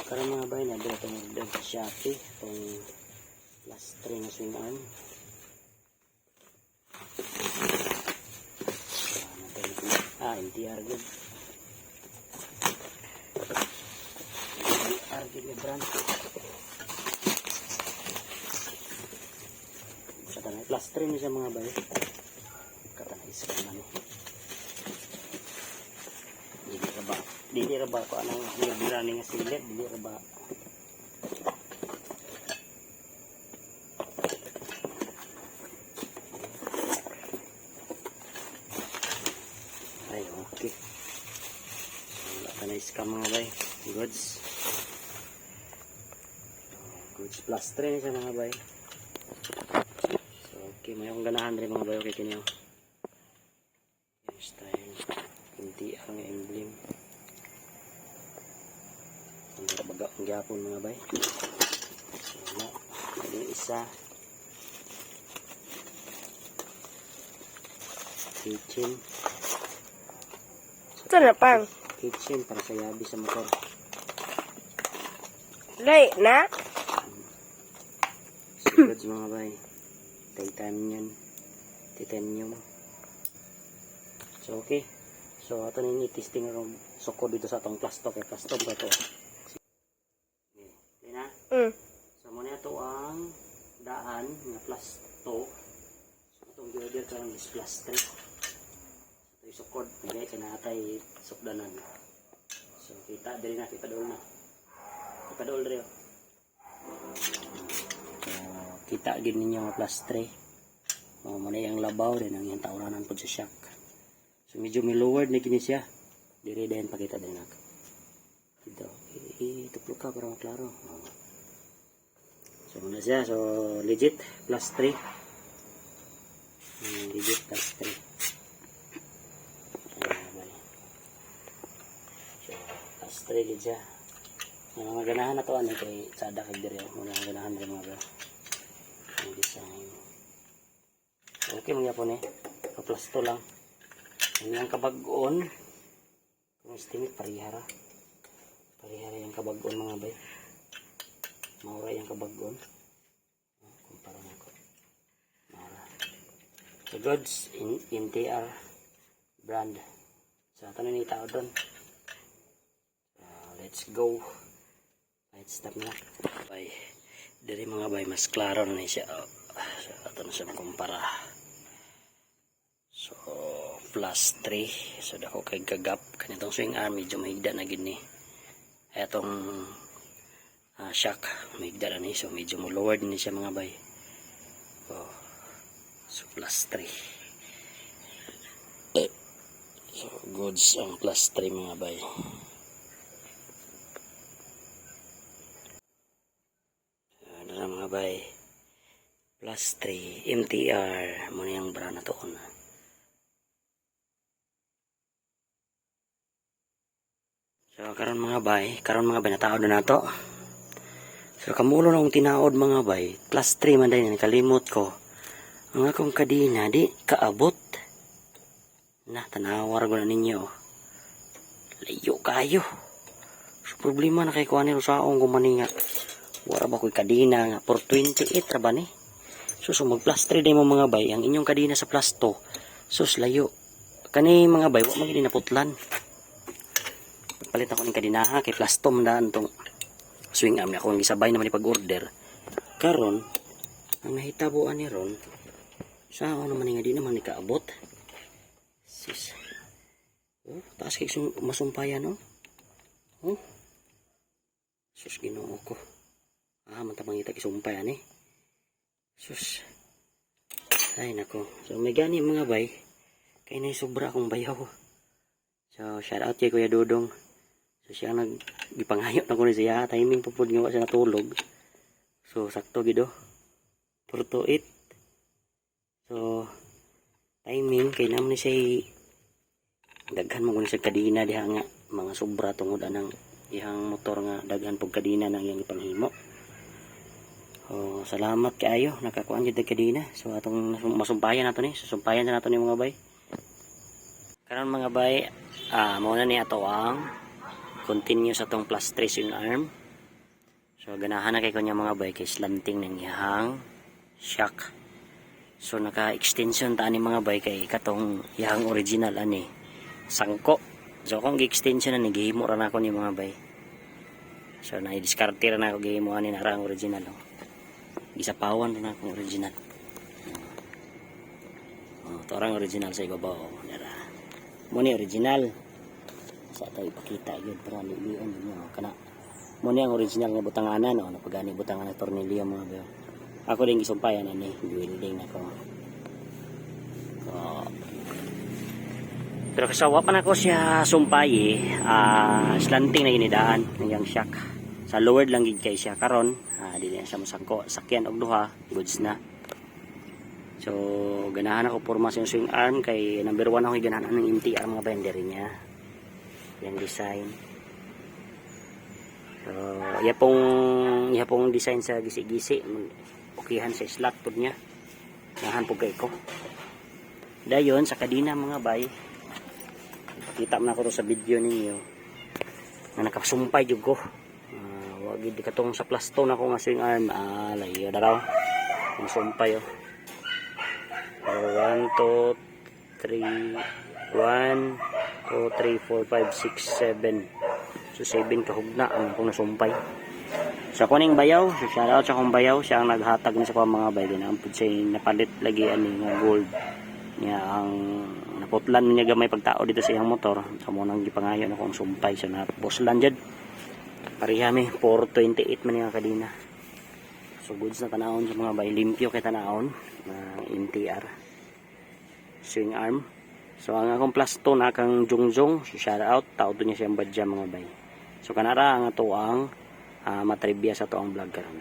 Karon, mga bay, na itong order sa Shopee, itong plus 3 na swing arm. MTR good. MTR good nga brand. Sa tanay, plus 3 ni siya, mga bay. Katanay iska man eh. Dili ra ba? Dili ra ba ko anong nabira ni nga silid? Dili ra ba? Ay, okay. So, wala ka na scam, mga bay. Goods. Goods, plus 3 ni siya, mga bay. So, okay. May akong ganahan rin, mga bay. Okay, kini oh. Yung style. Hindi ang emblem. Ang baga ang gyapon, mga bay. So, na. May isa. Kitchen. Ito na pang. Kitchen para sa yabi sa motor. Lay na. So, goods, mga bay. Titanium. Titanium. So, okay. So, ato na yung i-testing ron sukod dito sa atong plasto. Kay plasto ba ito? Okay. Okay na? Mm. So, muna ito ang daan nga plus 2. So, itong gi-order karon is plus 3. So, ito yung sukod. Nagay kay naatay sukdanan. So, kita diri na. Kita dool na. Kita dool diri. Oh. So, kita gid ninyo nga plus 3. Oh, muna yung labaw din ang iyang tauranan po sa shock. So, medyo may lowered na kini siya. Diri din pakita din nak. Dito. Ituplok ka para maklaro. Oh. So, muna siya. So, legit. Plus 3. Legit plus 3. Ayan, bali. So, plus 3 gid siya. Ang mga ganahan na to, ano, kay sada kay diri. Oh. Mga ganahan rin, mga bro. Ang design. Okay, mga po ni. So, plus 2 lang. Ang iyang kabag-on. Kung estimate, parihara. Parihara yung kabag-on, mga bay. Maura yung kabag-on. Oh, kumpara na ko. Maura. So, goods in NTR brand. So, ito na ni tao doon. So, let's go. Let's stop na. Bay. Diri, mga bay, mas klaro na ni siya. Oh. So, ito na siya makumpara. So, plus 3. So, dako kay gagap. Kanitong swing arm, medyo mahigda na gid ni. Etong shock, mahigda na ni. So, medyo mo lowered ni siya, mga bay. Oh. So, plus 3. So, goods ang plus 3, mga bay. So, ano na, mga bay. Plus 3, MTR. Muna yung brand na to. Na. So, karon, mga bay, karon, mga bay, nataod na nato. So, kamulo na akong tinaod, mga bay, plus 3 man din, nakalimot ko. Ang akong kadina, di kaabot. Na, tanawar ko na ninyo. Layo kayo. So, problema na kay kuha nilo sa akong gumaninga. Wala ba ko'y kadina nga, 428 ra ba ni? So, mag plus 3 din mo, mga bay, ang inyong kadina sa plus 2. Sus, layo. Kani, mga bay, wa man gid naputlan. Palit ako ng kadinaha kay plus 2 man daan tong swing arm na akong gisabay naman ipag-order. Karon, ang nahitabo ani ron, sa ako naman nga di naman ni kaabot. Sis. Oh, taas kay masumpayan no. Oh. Sus, Ginoo ko. Ah, man ita kisumpay ani. Sus. Ay nako. So may gani, mga bay. Kay nay sobra akong bayaw. So shout out kay Kuya Dudong. So siya ang nag gipangayo na ko ni siya, timing pa pud nga wa siya natulog. So sakto gid oh. 4 to 8. So timing kay naman ni siya daghan mo kuno siya kadina diha nga mga sobra tungod anang iyang motor nga daghan pug kadina nang iyang ipanghimo. Oh, salamat kaayo, nakakuan jud og kadina. So atong masumpayan nato ni, susumpayan sa nato ni, mga bay. Karon, mga bay, mao na ni ato ang continue sa atong plus 3 swing arm. So ganahan na kay ko niya, mga bay, kay slanting ng iyahang shock. So naka-extension ta ani, mga bay, kay katong iyahang original ani sangko. So akong gi-extension ani, gihimo ra nako ni, mga bay. So na-diskarte ra nako, gihimo ani na ang original, oh. Gisapawan ra nako ang original. Oh, to ang original sa ibabaw, oh. Dara. Mo ni original. Sa ato ipakita gyud para lilion ninyo kana. Mo ni ang original nga butanganan, oh, napagani butangan ng tornilyo, mga bay. Ako din gisumpayan ani, welding nako. So, pero kasawa pa nako siya sumpayi, slanting na ginidaan ng iyang shock. Sa lowered lang gid kay siya karon, dili na siya masangko. Sakyan og duha, goods na. So, ganahan ako porma sa swing arm kay number 1 ako ganahan ng MTR, mga bender niya. Yang design. So, iya pong design sa gisi-gisi, okihan sa slot pod niya. Ganahan po kay ko. Dayon sa kadina, mga bay, kita man ako to sa video ninyo nga nakasumpay jud ko. Wa gid katong sa plasto na ko nga swing arm, layo na raw. Ang sumpay, oh. So, 1, 2, 3, 1, 2, 3, 4, 5, 6, 7. So 7 kahugna ang akong nasumpay. Sa kuning bayaw, so shout out sa akong bayaw, siya ang naghatag ni sa kuang, mga bay, din siya napalit lagi ani nga gold niya, ang naputlan niya gamay pagtao dito sa iyang motor. Sa mo nang gipangayo ako ang sumpay, so na puslan jud. Pareha mi 428 man nga kadina. So goods na tanawon sa mga bay, limpyo kay tanawon na MTR swing arm. So ang akong plus 2 na kang Jungjong, so shout out, tao to niya siyang badya, mga bay. So kanara ang ato ang matrivia sa to ang vlog karon.